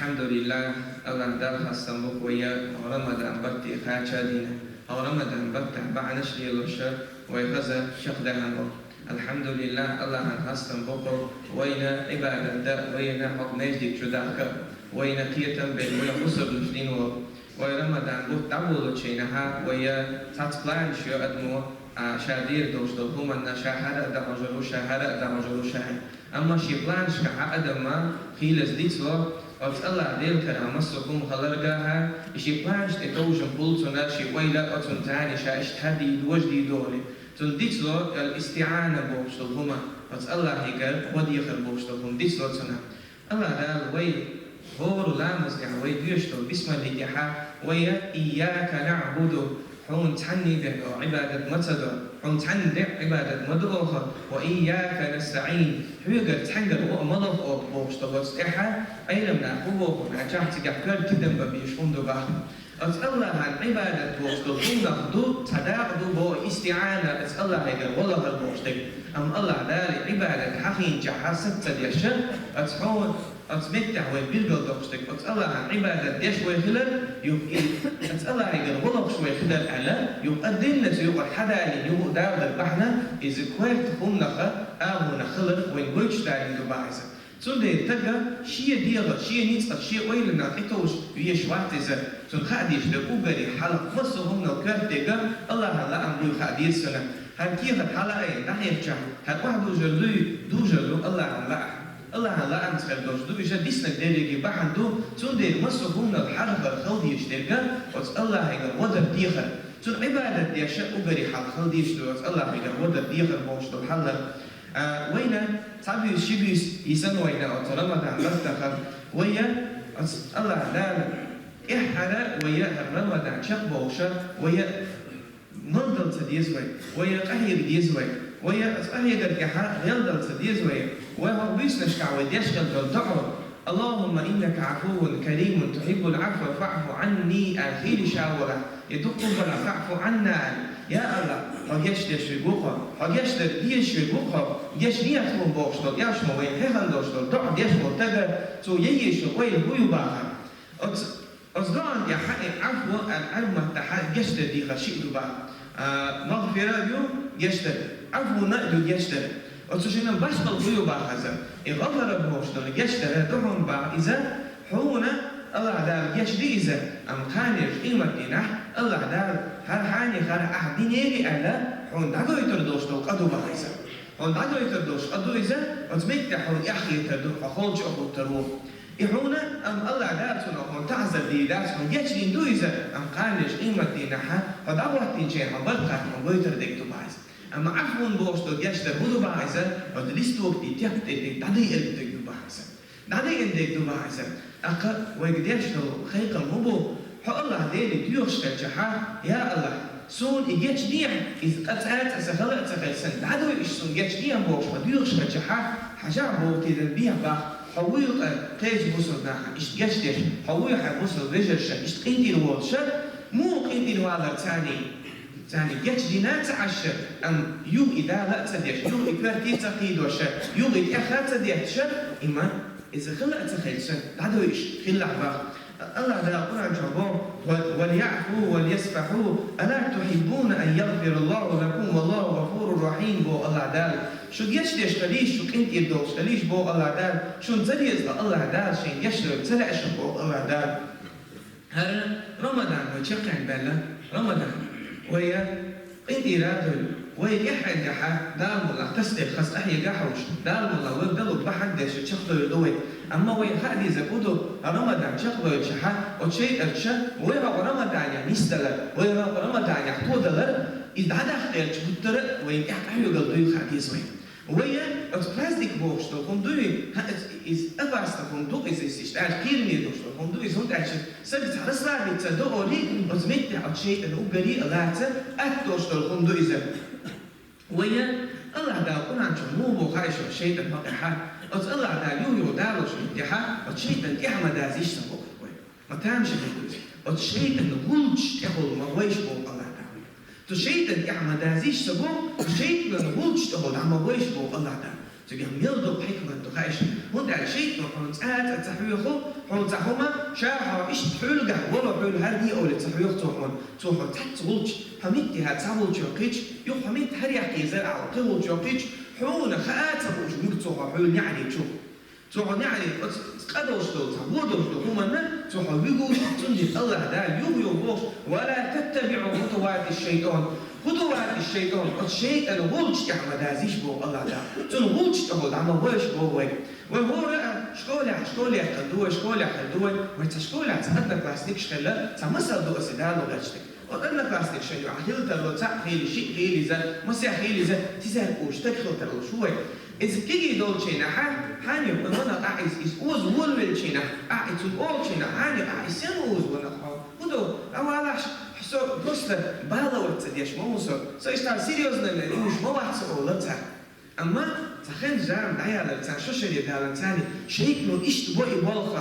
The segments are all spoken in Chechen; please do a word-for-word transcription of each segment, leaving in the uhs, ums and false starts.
الحمد لله, АллахӀ Далла хастам бу вай Рамадан баттахь кхача дина. Рамадан баттахь бахьанаш лелош вай хаза чакхдаьхна. الحمد لله, АллахӀ хастам бу вайна Ӏибадат дан, вайна хӀокху маьждиг чу дахка, вайна кхетам бен, вайна хӀусамаш дина. Вай Рамадан бутт дӀаболучу вай цхьацца планаш йо адамо, а, ша дийр долуш долу хӀуманна ша хӀара а дахьожур ву, ша хӀара а дахьожур ву ша. Амма шен планашкахь адам ма хийлаза дицло, оцу АллахӀ Делан кара массо а хӀума хиларгахьа, и шен планаш тӀе товжам хуьлу цунна, шен ойла а оцунна царна ша иштта хӀара дийр ду, важа дийр ду олий. Цунна дицло ал-истиӀана бохуш долу хӀума, оцу АллахӀигара гӀо дехар бохуш долу хӀума дицло цунна. АллахӀ Дала вай хӀора ламаз тӀехь, вай доьшуш долу бисмалли тӀехь, вай «Ийяка наӀбуду», хьуна цхьанна бен оха Ӏибадат ма ца до, хьуна цхьанна бен Ӏибадат ма до оха, «ва ийяка настаӀин», хьоьгара цхьаьнгара гӀо а ма лоху оха бохуш долу оцу тӀехь, Ӏелам нах хӀун боху, нагахь цигахь коьрта тидам бан безаш хӀума ду боху. Оцу АллахӀан Ӏибадат бохуш долу хӀуманах ду, цхьа дакъа ду боху истиӀана, оцу АллахӀигара гӀо лахар бохуш дерг. Амма АллахӀ Дала Ӏибадат хьахийначохь саца ца деш, оцу хьуна, оцу меттехь вай билгал доккхуш дерг, оцу АллахӀан Ӏибадат деш вай хилар, юха и, оцу АллахӀигара гӀо лохуш вай хилар аьлла, юха а динна цу юкъара хьадалийна юха а далар бахьана, иза коьрта хӀуманах, агӀонах хилар вайн гойтуш далийна ду боху иза. Цундела стага шен дегӀа, шен ницкъаца, шен ойланах тӀетовжа везаш вац иза. Цунна хаа дезаш дерг уггаре хьалха массо а хӀуманал коьрта дерг АллахӀан лаам буй хаа деза цунна. ХӀара кехат хьалаайина дӀахьехча, хӀара охьадужур дуй, дужур ду АллахӀан лаам. АллахӀан лаамца хир долуш ду, иза диснарг дерриге бахьана ду, цундела массо а хӀуманал хьалхара хила дезаш дерг оцу АллахӀигара гӀо дар дехар. Цунна Ӏибадат деш уггаре хьалха хила дезаш ду оцу АллахӀигара гӀо дар дехар бохуш долу хьал. А, вайна цхьа буьйса, ши буьйса йисна вайна оцу Рамадан баттахь, вай оцу АллахӀ Дала тӀаьххьара вай хӀара Рамадан чекхбовлуш, вай малдала ца деза вай, вай къахьега деза вай, вай оцу къахьегар тӀехь гӀелдала ца деза вай, вай хӀокху буьйсанашкахь вай деш хила долу доӀа: «اللهم إنك عفو كريم تحب العفو فاعف عني», аьлла, хийла ша волахь, я дукха вара «فاعف عنا», я АллахӀ, хьо гечдеш верг ву хьо, хьо гечдар дезаш верг ву хьо, гечдехьа тхуна бохуш долу, аьлла, ма вайна хьехна долуш долу доӀа деш волу стага, цо еш йолу ойла хӀун ю боху. Оцу, оцу доӀан тӀехь и Ӏафу аьлла Ӏарбийн маттахь гечдар дехар шиъ ду боху. А, магъфира а ю гечдар, Ӏафуна а ю гечдар. Оцу шинан башхалла хӀун ю боху иза? И гӀафара бохуш долу гечдар ду хьуна боху иза, хьуна АллахӀ Дала гечди иза, амма кхана къематдийнахь АллахӀ Дала хӀара хьанехара ахь динера аьлла, хьуна дӀагойтур долуш долу къа ду боху иза. Хьуна дӀагойтур долуш къа ду иза, оцу меттехь хьуна эхь хетар ду, хьо холчу а хӀуттур ву. И хьуна, амма АллахӀ Дала цунах хьуна таӀзар дийр дац, хьуна гечдина ду иза, амма кхана къематдийнахь хьо дӀахӀоттийначу хенахь хьо барт кхетта хьуна гойтур дерг ду боху иза. Амма Ӏафун бохуш долу гечдар хӀун ду боху иза? Оцу листок тӀе, текст тӀе дӀадайъар дерг ду боху иза. ДӀадайъар дерг ду боху иза. ТӀаккха вайга деш долу кхайкхам хӀун бу? Хьо АллахӀ Деле доьхуш хилчахь, я АллахӀ, суна и гечдехьа, иза къа цӀа а цӀа сан хала а ца хилла сан, дӀадойуш суна гечдехьа бохуш хьо доьхуш хилчахь, хьажахь боху тидам бехьа боху, хьо вуй къа кхечу бусулба нахана иштта гечдеш, хьо вуй хьайн бусулба вежаршна иштта къинтӀера волуш, муха къинтӀера валар царний? Царна гечдина а ца Ӏаш, амма юха и дала а ца деш, юха и коьрте а ца кхийдош, юха и тӀех а ца детташ, и ма, иза хила а ца хилча, дӀадойуш хилалахь боху. АллахӀ Дала Къуръан чохь боху: «وليعفوا وليصفحوا ألا تحبون أن يغفر الله لكم والله غفور رحيم», боху АллахӀ Дала. Шу гечдеш хилийша, шу къинтӀера долуш хилийша, боху АллахӀ Дала. Шуна ца деза АллахӀ Дала шайна гечдойла ца лаьа шу, боху АллахӀ Дала. ХӀара Рамадан вай чекхъяьнна баьлла, Рамадан. Вай къинтӀера а дойла, вай тӀаьхьенна тӀаьхьа Дала мукъ лахь тасадерг хаза къахьега а хьовсуш, Дала мукъ лахь вайга далург бахьана деш чекхдойур ду вай. Амма вай хаа дезарг хӀун ду, Рамадан чекхдойлучахь, оцу шайтӀанчо вай хӀокху Рамаданехь нисдалар, вай хӀокху Рамаданехь тодалар, иза дӀадаккха гӀерташ гуттара а вайна тӀехь къахьоьгал дуйла хаа деза вай. Вай оцу праздник бохуш долу хӀума дуй, хӀа, иза, иза опасно хӀума ду, иза, иза иштта аьлча кхераме долуш долу хӀума ду иза, хӀунда аьлча сага цхьа расслабиться до олий, оцу меттехь оцу шайтӀан уггаре а лаца атта долуш долу хӀума ду иза. Вай АллахӀ Дала Къуръан чохь муха боху хаьий шуна шайтӀан хьокъехь? Оцу АллахӀ Дала юха-юха далочу меттехь оцу шайтӀан тӀаьхьа ма дазийша сан боху вай. Ма тамашийна ду иза. Оцу шайтӀан гулчаш тӀехула ма гӀойша боху АллахӀ Дала. Цу шайтӀан тӀехь ма дазийша сан боху, цу шайтӀан гулчаш тӀехула дӀа ма гӀойша боху АллахӀ Дала. Цигахь мел доккха хьикмат ду, хаьий шуна. ХӀунда аьлча шайтӀано хьуна цкъа а цкъа ца хьоьху, хьуна ца хӀума, ша хьо иштта хьоьлгахь вало хьоьлу хӀара де олий ца хьоьху цо хьуна. Цо хьо цхьацца гӀулч, хьо меттахь цхьа гӀулч йоккхийча, юха хьо метта хӀара яккхийзар аьлла кхин гӀулч йоккхийча, хьуна хаа ца хууш вуьгу цо хьо хьоьлу неӀарий чу. Цо хьо неӀарий оцу цкъа долуш долу, цхьа вон долуш долу хӀуманна цо хьо вуьгу, цундела АллахӀ Дала юха-юха бохуш: «ولا تتبعوا خطوات الشيطان». «خطوات الشيطان», оцу шайтӀан гӀулч тӀехь ма дазийша боху АллахӀ Дала. Цуьнан гӀулч тӀехула дӀа ма вайша боху вай. Вай хӀора а школехь, школехь хир ду вай, школехь хир ду вай. Вай цхьа школехь цхьа одноклассникаш хилла, цхьа масал ду аса дало гӀерташ дерг. Оцу одноклассникашна юкъахь хила тарло цхьаъ хилий, шиъ хилий иза, масех хилий иза, тизар кхуьуш стаг хила тарло шу вай. Иза кегий долчу хенахь, хьанна юкъа ванах ахь иза, иза оза волавеллачу хенахь, ахь и цунна олучу хенахь, хьанна юкъа ахь иза сенна оза ванах хьо? ХӀун ду, дӀавалахьаш, со просто баловать ца деш ма ву со, со иштта серьёзно уьш ма вац со олура цара. Амма цхьа хенчу заманна дӀаялар цара шо шаре далан царний, шайтӀано иштта бо и болх.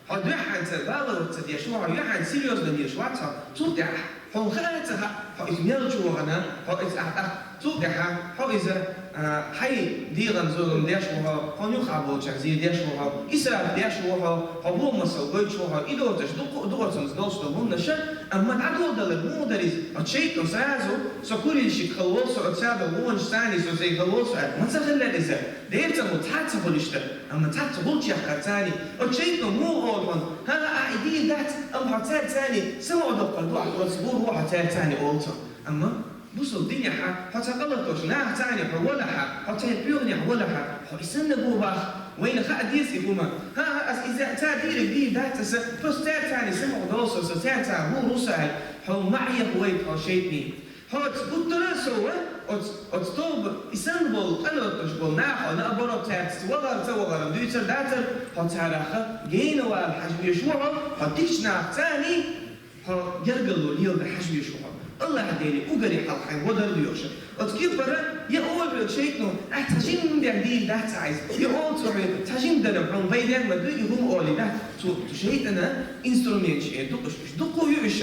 Хьо дуьххьанца баловать ца деш ву хьо, юьхьанца серьёзно деш вац хьо, цул тӀаьхьа хьуна хаа а ца хаьа, хьо иза мел чу вахана, хьо иза ахь тӀаккха, цул тӀаьхьа хьо иза, а, хьайн дегӀан зулам деш ву хьо, хьуна юххехь болчарна зен деш ву хьо, исраф деш ву хьо, хьо вон масал гойтуш ву хьо, и доцуш дуккха а ду оцунца долуш долу хӀуманаш, амма дӀадоладалар муха дара иза? Оцу шайтӀано сразу, со курильщик хила волу со, оцу цхьа долу вонаш царний со сайн хила волу со аьлла, ма ца хиллера иза. Дера ца хуьлу, цхьа а ца хуьлу иштта. Амма цхьацца гӀулч яккхар царний. Оцу шайтӀано муха олу хьуна: «ХӀан, ахь и дийр дац, амма хьо цаьрца царний самукъадоккхур ду ахь, оцу гӀур ву хьо цаьрца царний», олу цо. Амма бусалба динехь хьо цхьа къа латош нах царний хьо валахь, хьо церан пхьоьханехь валахь, хьо и санна бу бах. Вайна хаа деза и хӀума. ХӀан-хӀа, аса иза цара дийриг дийр дац аса, просто цаьрца царний самукъадолу со, со цаьрца гӀур ву со аьлла, хьо маӀа яха вайта хьо шайтӀанийн. Хьо оцу гуттара а сов, оцу, оцу тоба, и санна болу къа латош болу нах хьо, наоборот, цаьрца вахар, ца вахаран дуьйцур дацара, хьо царах гена вала хьажа везаш ву хьо, хьо дикачу нах царний хьо гергарло леладан хьажа везаш ву хьо. АллахӀ Деле уггаре хьалха хьайн гӀо дар доьхуш. Оцу кепара я олу хьоьга шайтӀано: «Ахь цхьа жимма дийр дац ахь иза», я олу цо хьоьга: «Цхьа жимма дара хьуна пайденна ма дуй и хӀума», олий дац. Цу, цу шайтӀанан инструменташ эр ду уьш, уьш дуккха а ю уьш.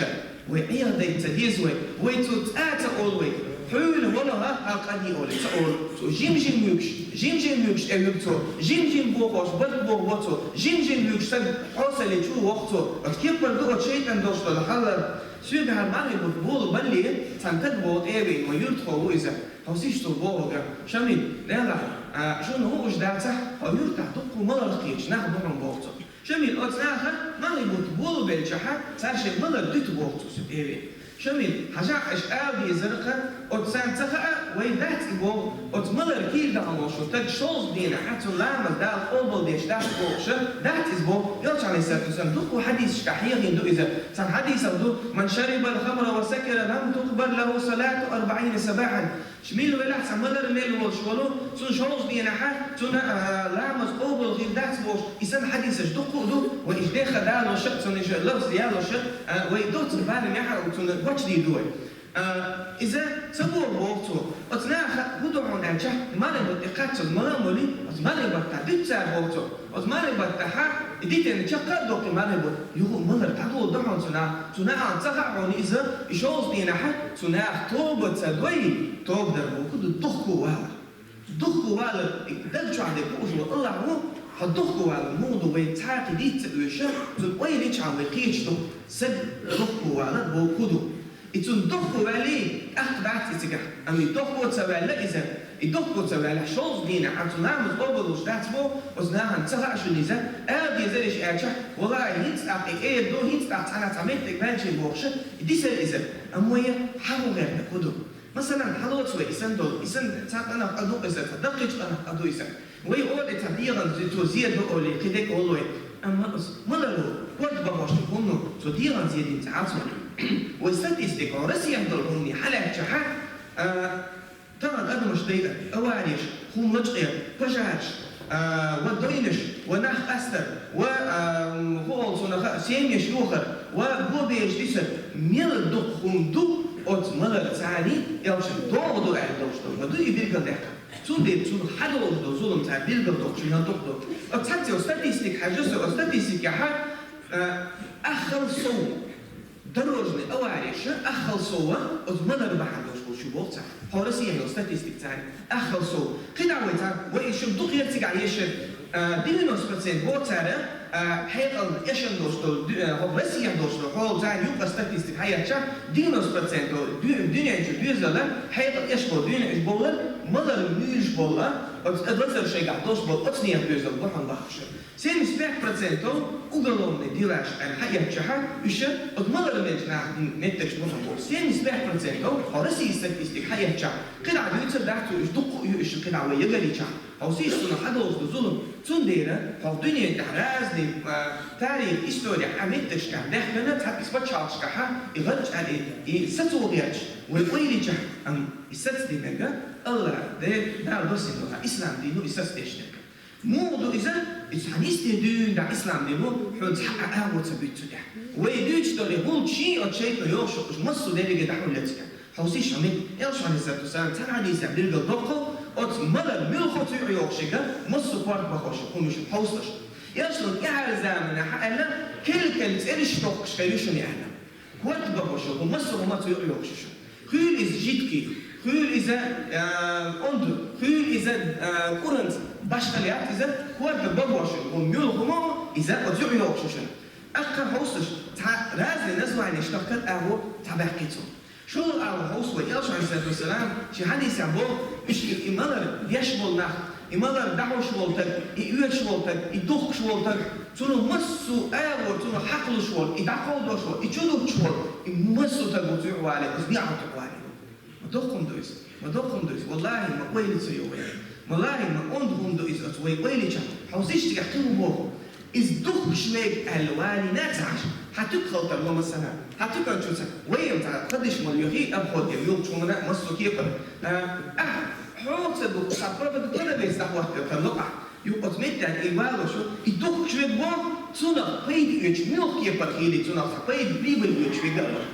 Вай Ӏехадайта ца деза вай, вай цо цкъа а ца олу вай. Хьуьйла вала хӀа, хьан къа де олий ца олу. Цо жим-жим вуьгуш, жим-жим вуьгуш тӀе вуьгу цо, жим-жим бохош барт бохо цо, жим-жим вуьгуш стаг хьосале чу воху цо. Оцу кепара ду оцу шайтӀан долуш долу хьал. Соьга хӀара МагӀариб бутт болабале, цхьана стага боху тӀе а веана, вайн юьртахо ву иза. Хьо сишту боху хьоьга: «Шамил, делахь, а, шуна хууш дацахь, хьо юьртахь дуккха маларх кхеташ нах бу хьуна», боху цо. Шамил, оцу наха МагӀариб бутт болабелчахьа, цара шайн малар дуьту боху цо соьга тӀе а веана. Шамил, хьажахь, аша ала дезара-кх, оцу царна ца хаьа, вай дац и боху, оцу малар кийра дахьалош волу стаг шолгӀачу дийнахьа цуьнан ламаз Дала къобалдеш дац бохуша, дац иза боху. Элчано, Ӏалайхиссалату вассалам, дуккха хьадисашкахь хьехийна ду иза. Цхьана хьадисехь ду: «من شرب الخمر وسكر لم تقبل له صلاة أربعين صباحا». Шамил, велахь, цхьа малар мел волуш волу, цуьнан шолгӀачу дийнахьа цуьнан, а, ламаз къобал хир дац бохуш, и санна хьадисаш дуккха а ду, вай иштта дехха далоша а, цуьнан иштта лафз ялоша а, вай доццул барамехьа а цунна гочдийр ду вай. А, иза ца боху боху цо. Оцу наха хӀун ду хьуна аьлча, МагӀариб бутт тӀе кхаччалц мала а молий, оцу МагӀариб баттахь дуьту цара боху цо. Оцу МагӀариб баттахьа, и дитина чекх а доккхий МагӀариб бутт, юха а малар дӀадоладо хьуна цу наха. Цу наха ца хаьа хьуна иза, и шолгӀачу дийнахьа цу наха тоба ца дой, тоба дар бохург ду духко валар. Духко валар, и даг чохь дерг хууш волу АллахӀ ву, хьо духко валар муха ду, вай цхьа а кхин дийца ца оьшу, цунна ойла йича вай кхеташ ду, стаг духко валар бохург хӀун ду. И цунна духко ваьллий, тӀаккха дац и цигахь. Амма и духко ца ваьлла иза, и духко ца ваьлла, шолгӀачу дийнахь хьан цу ламаз къобалдеш дац боху, оцу нахана ца хаьа шуна иза, ала дезара иштта аьлча, валлахӀи, хӀинца тӀаккха и кӀера ду, хӀинца тӀаккха цхьана цхьа меттиг баьлча бохуша, и дисара иза. Амма я хьан хӀун гӀерта хӀун ду? Масалан, хьалоцу вай и санна долу, и санна цхьа къинах къа ду иза, цхьа даккхийчу къинах къа ду иза. Вай олу цхьа дегӀан зи-, цо зен ду олий, кхин дерг олу вай. Амма оцу маларо код бахьош ду хӀумано, цо дегӀан зен дина ца Ӏа цунна. Вай статистика, Россехь долу хӀумане хьалаьцчахьа, а, тахана адамаш дайа, авареш, хӀума лачкъаяр, пожараш, а, ва дойнаш, ва нах къастар, ва, а, хӀун олу цунах, семьяш йохар, ва бо бераш дисар, мел дукха хӀума ду оцу малар царний, элчан догӀу ду аьлла долуш долу. Ма ду и билгалдаьккхина. Цундела цунах хьадолуш долу зулам цара билгалдоккхучу мел дукха ду. Оцу цхьацца статистика хьажа со, оцу статистикехьа, а, аххал сов дорожный авареш, аххал сов оцу малар бахьана долуш бу. Шу боху цара. Хьо Россия йолу статистика цара. Аххал со. КхидӀа вай цара, вай шу дукха яра цигахь ешар, а, девяносто процент боху цара, а, хьекъал эшна долуш долу ду-, а, хьо Россия долуш долу, хьо цара юкъа статистика хьаяча, девяносто процент ду-, дуьнен чу доьзала, хьекъал эш болу дуьнен чу болу, малар муьйлуш болу, оцу лазар шайгахь долуш болу, оцу нехан доьзал бу хьуна бахуш. Семьдесят пять процентов уголовный делаш аьлла хьаэцчахьа, уьш оцу малар мелча нах меттигаш бу хьуна боху. Семьдесят пять процентов, хьо Россия статистика хьаэцчахьа, кхидӀа дуьйцур дац уьш, дуккха а ю уьш кхидӀа вай ягарийчахь. Хьо сийсуна хьадолуш ду зулам. Цундела хьо дуьнен тӀехь разный, а, тарих, история, а меттигашкахь даьхкина, цхьаъ и пачхьалкхашкахьа, и гӀарчӀ аьлла, и сацо гӀерташ, вай ойла йичахь, амма и сацдинарг, Аллах, Дела, Дала досина ваха, ислам дин ю и сацдешнарг. Муха ду иза? Иза цхьана йисте дуьйна дӀа ислам дин ву, хьуна цхьа а агӀо ца буьту цу тӀехь. Вай дуьйцуш долу хӀума шен оцу шайтӀано йохуш ю, уьш массо а дерриге дӀахьуллециг. Хьовсийша хьо меттиг, Элчано, Ӏалайхиссалату вассалам, цхьана хьадисехь билгал доккху, оцу малар муьлхха цу юкъа йохуш ерг, массо а корта бахош ю хӀумнаш хьовсалаш. Элчано тӀаьхьара заманахь аьлла, кел-кел цӀераш тохкуш хир ю шуна аьлла. Корта бахош ю хӀума, массо а хӀума цу юкъа йохуш ю шуна. Хуьлу иза жидкий, хуьлу иза, а, онда, хуьлу иза, а, кӀуранца, башхалла яц иза, корта бахош ю хӀума, муьлха хӀума иза оцу юкъа йохуш ю шуна. Аккха хьовсуш, цхьа разный названеш тахкар агӀо цхьа баьккхи цо. ШолгӀа агӀо хьовсу вай, Элчано, Ӏалайхиссалату вассалам, шен хьадисехь боху, уьш и, и малар деш болу нах, и малар дӀахьош волу таг, и оьшуш волу таг, и духкуш волу таг, цунах массо а агӀор, цунах хьакхалуш волу, и дӀакховдош волу, и чудуттуш волу, и массо а таг ву цу юкъа вале, оцу неӀалт юкъа вале. Ма доккха хӀума ду иза, ма доккха хӀума ду иза, валлахӀи, ма ойла ца йо вай. Валлахьи, ма онда хӀума ду иза оцу вай ойла йича, хьовсийша цигахь кхин хӀун боху. Иза духкуш верг аьлла валийна ца Ӏаш, хьан туька хала тарло, масала, хьан туькан чу ца, вай-м цхьа кхадиш ма лоьхий, обход ян юлучу хӀумана массо а кепара. А, ахь, хьо ца духкуш, хьан провода продавец дӀахӀоттайо тарло ахь. Юха оцу меттехь и валош ву, и духкуш верг боху, цунах пайда оьцуш муьлха кепара хийли, цунах цхьа пайда, прибыль оьцуш верг а боху.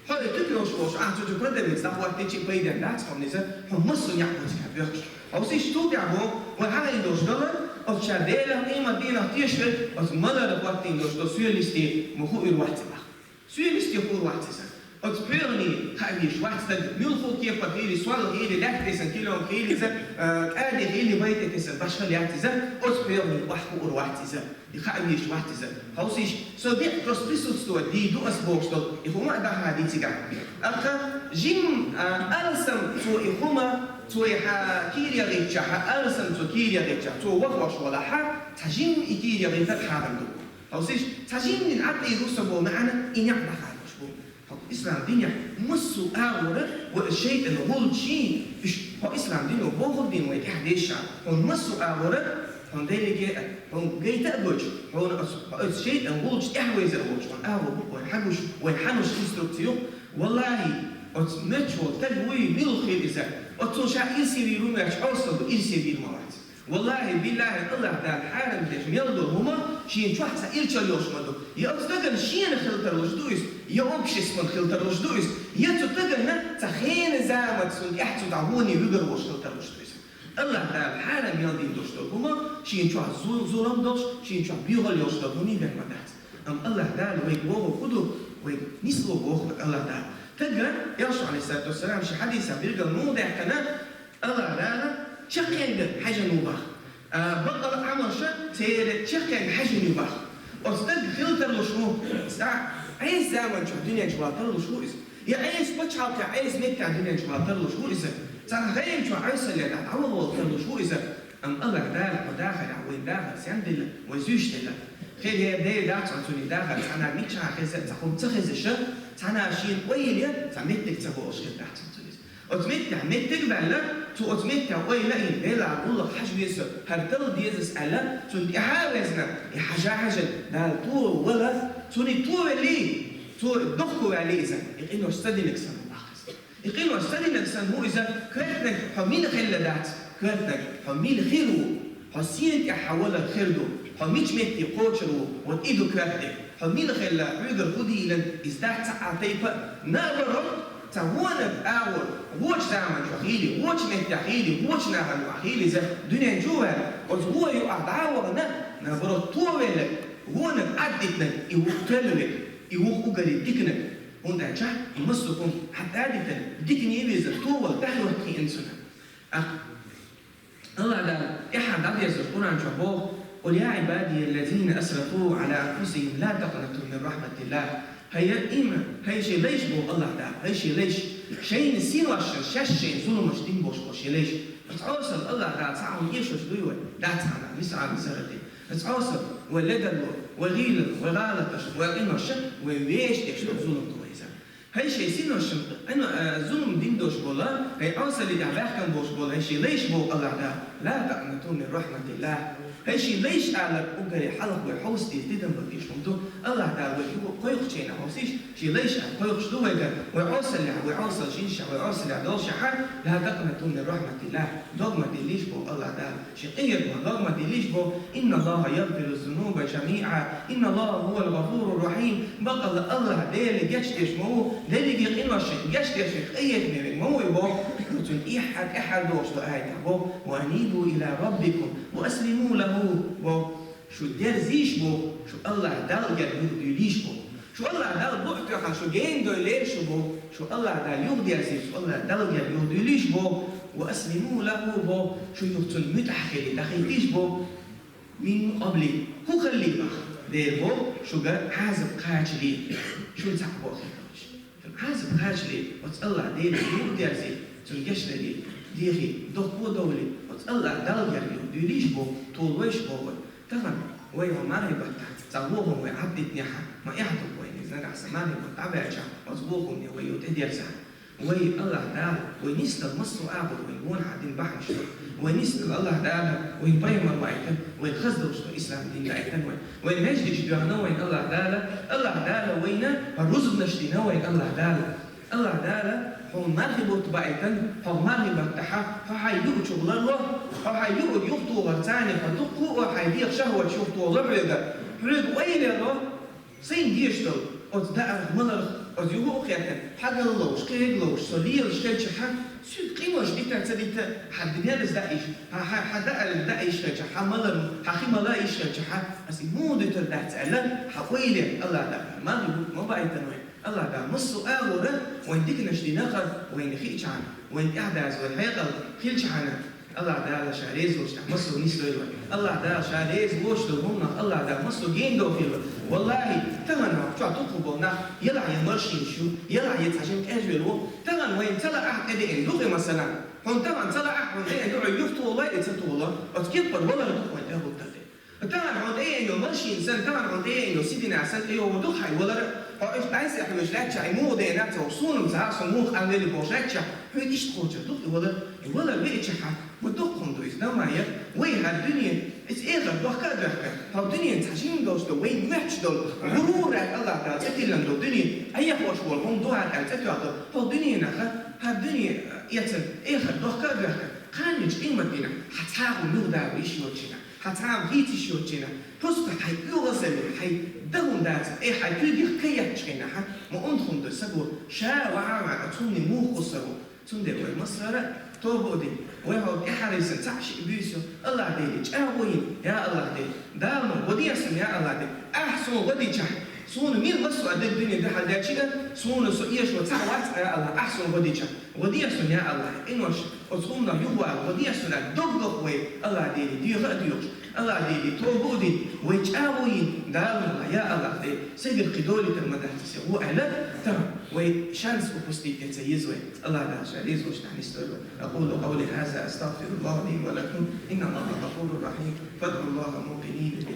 Хьо и туька йолуш волуш, ахь цу чу продавец дӀахӀоттийча а пайденна дац хьуна иза, хьо массо а некъ ву цигахь боьхкуш. Хьовсийша, цул тӀаьхьа боху, вай хьахийна долуш долу, оцу ша Делах, къемат дийнах тешаш верг, оцу маларах хӀоттийна долуш долу соьлистий ма хуур вац и боху. Соьлистий хуур вац иза. Оцу пхьоьгӀане хаа везаш вац стаг, муьлхха кепара хийли, сол хийли, лаьтта тесна, килом хийли иза, а, кӀади хийли, бай тӀе тесна, башхалла яц иза, оцу пхьоьгӀане охьахуур вац иза. И хаа везаш вац иза. Хьовсийша, со бекъ просто присутствовать дийр ду ас бохуш долу, и хӀума а даха дийцигахь. Аккха жим, а, алсам цо и хӀума, цо и хьан кийра яхийтча, хьан алсам цо кийра яхийтча, цо вахош валахьа, цхьа жим и кийра яхийтар хьарам ду. Хьовсийша, цхьа жимнин Ӏад и русам бо маьӀна, и некъ даха долуш бу. Хьо ислам динехь массо а агӀора вай шайтӀан гӀулчийн, уьш хьо ислам дино бохург дийна вай тӀаьхьа дешша, хьуна массо а агӀора, хьуна дерриге а, хьуна гайта а гойтуш, хьуна ас, хьо ас шайтӀан гӀулчу тӀаьхьа везар волчу хьуна агӀо бу, вай хьагуш, вай хьануш инструкци ю. Валлахьи, оцу мечволу стаг вуй, мила хир иза, оццул ша ирсе вийр ву моьттуш, хьовсал ду, ирсе вийр ма вац. Валлахьи, биллахьи, Аллах Дала хьарам деш мел долу хӀума шен чохь цхьа ирчал йолуш ма ду. Я оцу стагана шена хила тарлуш ду иза, я обществона хила тарлуш ду иза, я цу стагана цхьа хенан заманца цунна тӀаьхьа цу тӀехь гӀоне вуьгур волуш хила тарлуш ду иза. Аллах Дала хьарам мел дина долуш долу хӀума шен чохь зу-, зулам долуш, шен чохь боьхалла йолуш долу хӀума бен ма дац. Амма Аллах Дала вайга бохург хӀун ду, вайга нисло бохург Аллах Дала. Тагга Элчано, Ӏалайхиссалату вассалам, шен хьадисехь билгал муха даьккхина, Аллах Дала чаккхенга хьаьжна ву боху. А, бакъала Ӏамалш церан чаккхенга хьаьжна ю боху. Оцу стаг хила тарлуш ву, цкъа Ӏеса заман чохь дуьнен чу вала тарлуш ву иза. Я Ӏеса пачхьалкхехь, Ӏеса меттехь дуьнен чу вала тарлуш ву иза. Цхьана гӀайна чохь Ӏесалле дӀа дӀаваха вала тарлуш ву иза. Амма Аллах Дала хьо дахарехь, вайн дахар сенделла, вай зуьйш делла. Хир яр дер дац хьо цуьнан дахар, цхьана мичахьа хеза, цхьа хӀума ца хезаша, цхьана шена ойла ян, цхьа меттиг ца бохуш хир дац хьо цуьнан. Оцу меттехь меттиг а баьлла, цо оцу меттехь ойла а йина, Делан гӀуллакх хьажа веза со, хӀара талла деза ас аьлла, цунна тӀаьхьа а везна, и хьажа а хьаьжна, Дала товала, цунна и товеллий, цо дохко ваьллий иза, и къинош ца динарг санна бахкъа иза. И къинош ца динарг санна ву иза, коьртаниг хьо мила хилла дац, коьртаниг хьо мила хир ву. Хьо сена тӀехь хьан валар хир ду, хьо мича метте кхочур ву, вот и ду коьртаниг. Хьо мила хилла, хьоьгара хӀун дийлина, иза дац цхьа а тайпа а, наоборот, цхьа вонаг агӀор, вочу заман чохь хийли, вочу меттехь хийли, вочу нахана юкъахь хийли иза, дуьнен чу а ваьлла, оцу вон юкъахь дӀа а вахана, наоборот, товелларг, вонаг Ӏаддитинарг, и ву тоьлларг, и ву уггаре диканиг. ХӀунда аьлча, массо а хӀума хьатӀадитана, дикане а веза, товар тӀехьа хӀоттахиъна цунна. ТӀаккха АллахӀ Дала тӀехьа дӀадерзаш Къуръан чу боху: «قل يا عبادي الذين أسرفوا على أنفسهم لا تقنطوا من رحمة الله». ХӀай я има, хӀай шен лайш, боху АллахӀ Дала, хӀай шен лайш, шайна синошна шаьш шайна зуламаш дина болуш бу шен лайш. Оцу Ӏосал АллахӀ Дала цхьа а хӀума эшош дуй вай? Дац хьан, мисал, мисал тӀе. Оцу Ӏосал вай ледарло, вай гӀийлало, вай гӀалаташ, вай къинош, вай вешан деш долу зулам ду вай иза. ХӀай шайн синошна къино-, а, зулам дина долуш болу, хӀай Ӏосаллин тӀехь баьхкина болуш болу, хӀай шен лайш, боху АллахӀ Дала: «لا تقنطوا من رحمة الله». ХӀай шен лайш алар уггаре хьалха вай хьовса деза тидам бан дезаш хӀума ду. АллахӀ Дала вай кхойкхучу хенахь хьовсийша, шен лайш а кхойкхуш ду вайгара, вай Ӏосаллехь, вай Ӏосалла жинашехь, вай Ӏосаллехь доллушехь, «لا تقنطوا من رحمة الله». Дог ма диллийша, боху АллахӀ Дала. Шен къинхетамах дог ма диллийша, боху: «إن الله يغفر الذنوب جميعا، إن الله هو الغفور الرحيم». Бакъалла АллахӀ Дела гечдеш ма ву, дерриге къиношна гечдеш, къинхетаме верг ма ву, боху. Цуьнан тӀаьхьа, тӀаьхьа долуш долу аятехь боху: «وأنيبوا إلى ربكم وأسلموا له», боху. Шу дерзийша, боху, шу АллахӀ Далла гергахь юхадуьйлийша, боху. Шу АллахӀ Далла буьхь тоьхна шу гена дойлийша, боху. Шу АллахӀ Далла юхадерзийша, шу АллахӀ Далла гергахь юхадуьйлийша, боху. «وأسلموا له», боху, шу юха цунна муьтӀахь хилий, дӀахӀиттийша, боху. «من قبل», хӀун хиллий боху, Дела, боху, шуьга Ӏазап кхачале, шуна цхьаъ боху хир долуш. Ӏазап кхачале, оцу АллахӀ Деле юхадерзий, цунна гечдале, дехий, дохко а довлий, оцу АллахӀ Далла гергахь юхадуьйлийша, боху, толавойша, боху вай. Тахана вай хӀокху мархин баттахь цхьа вон хӀума вай Ӏаддитинехь, ма эхь ду вайна иза, нагахь санна мархин бутт дӀабаьлчахь, оцу вон хӀумане вай юха тӀедерзахь. Вай, АллахӀ Дала, вай нисдала массо а агӀор вайна гонахьа дина бахьанаш ду. Вай нисдала, АллахӀ Дала, вайн пайхамар ваийтина, вайн хаза долуш долу ислам дин даийтина вайн. Вайн маьждигаш доьхна вайна АллахӀ Дала, АллахӀ Дала вайна рузбанаш дина вайна АллахӀ Дала. АллахӀ Дала хьуна мархи бутт баийтина, хьо мархи баттахьа, хьо хьайн юучух ларло, хьо хьайн юург юхатохарца хьо дуккха а хьайн дегӀан шахӀваташ юхатохало хьоьга. Хьоьга ойла ло, сайна дезаш долу оцу даарах, маларах, оцу юха а кхетта, хьан гал ловш, кхега ловш, со лелаш хилчахьа, соьга къинош дита а ца дита, хьан динараз даа йиш, хьан, хьан, хьан даараз даа йиш хилчахьа, хьан малар, хьан хи мала йиш хилчахьа, аса и муха дуьтур дац аьлла, хьан ойла, АллахӀ Дала мархи бутт ма баийтина вайн. АллахӀ Дала массо а агӀора вайн диканаш дина хӀара вайна хиъчахьана, вайна тӀаьхьадаза вай хьекъал хилчахьана, АллахӀ Дала Ша реза волуш тӀехь массо а нисдойла вай. АллахӀ Дала Ша реза воцуш долу хӀуманах АллахӀ Дала массо а гена дохийла вай. ВаллахӀи, тахана чохь дукхах болу нах, елахь я маршинаш ю, елахь я цхьа жима тӀежвелла ву, тахана вайна ца лаахь тӀедеана ду-кх и, масала. Хьуна тахана ца лаахь, хьуна деана ду, хьо юхатоло вай, и ца толо, оцу кепара валар ду-кх вайн тӀехула тӀе. Тахана хьуна тӀееана йолу маршин санна, тахана хьуна тӀееана йолу сидина санна, тӀейогӀур ду-кх хьайн валар, хьо уьш дӀасаэхьош лаьттача, и муха деана ца вахь, суна-м ца хаьа, со муха къанвелли бохуш лаьттача, хьуна иштта кхочур ду-кх и валар. И валар веачахьа, ма дукха хӀума ду иза, дан ма яра. Вай хӀара дуьне, иза эхарт дохка а доьхка, хьо дуьненан цхьа жимма долуш ду, вай моьттуш долу, гӀурур аьлла АллахӀ Дала цӀе тиллина долу дуьне, Ӏехош волу хӀума ду хӀара аьлла цӀе тоьхна долу. Хьо дуьненах, хӀара дуьне, эцан, эхарт дохка а доьхка, кханенчу къематдийнахь хьан цхьа а хӀума юхадаро йиш йоцучу хенахь, хьан цхьа а хӀума хийца йиш йоцучу хенахь, просто хьайн оьгӀазаллин, хьайн дан хӀума дацахь, э, хьайн куьйгах ка еттачу хенахь, ма онда хӀума ду саго, ша ваха а ваьлла, оцу хӀумане муха кхуссур ву. Цундела вай массара а тоба а дина, вай хьо тӀаьхьарийсан цхьаъ шиъ буьйса йо, АллахӀ Деле чӀагӀо йина, я АллахӀ Дела, Дала, ма гӀо дехьа суна, я АллахӀ Дела, ахь суна гӀо дичахь, суна мила массо а дерг дуьне дуьхьал дечиг а, суна со эшо цхьаъ вац, я АллахӀ, ахь суна гӀо дичахь. ГӀо дехьа суна, я АллахӀ, къинош, оцу хӀуманах юхавала, гӀо дехьа суна, дог доху вай, АллахӀ Деле, деха а доьхуш, АллахӀ Деле, тоба а дина, вай чӀагӀо йина, Дала, я АллахӀ Дела, сайгара кхин долуьйтур ма дац аса, гӀо аьлла, тахана вай шанс упустить де ца еза вай. АллахӀ Дала Ша реза волуш тӀехь нисдойла вай. أقول قولي هذا أستغفر الله لي ولكم إن الله غفور رحيم فادعوا الله موقنين به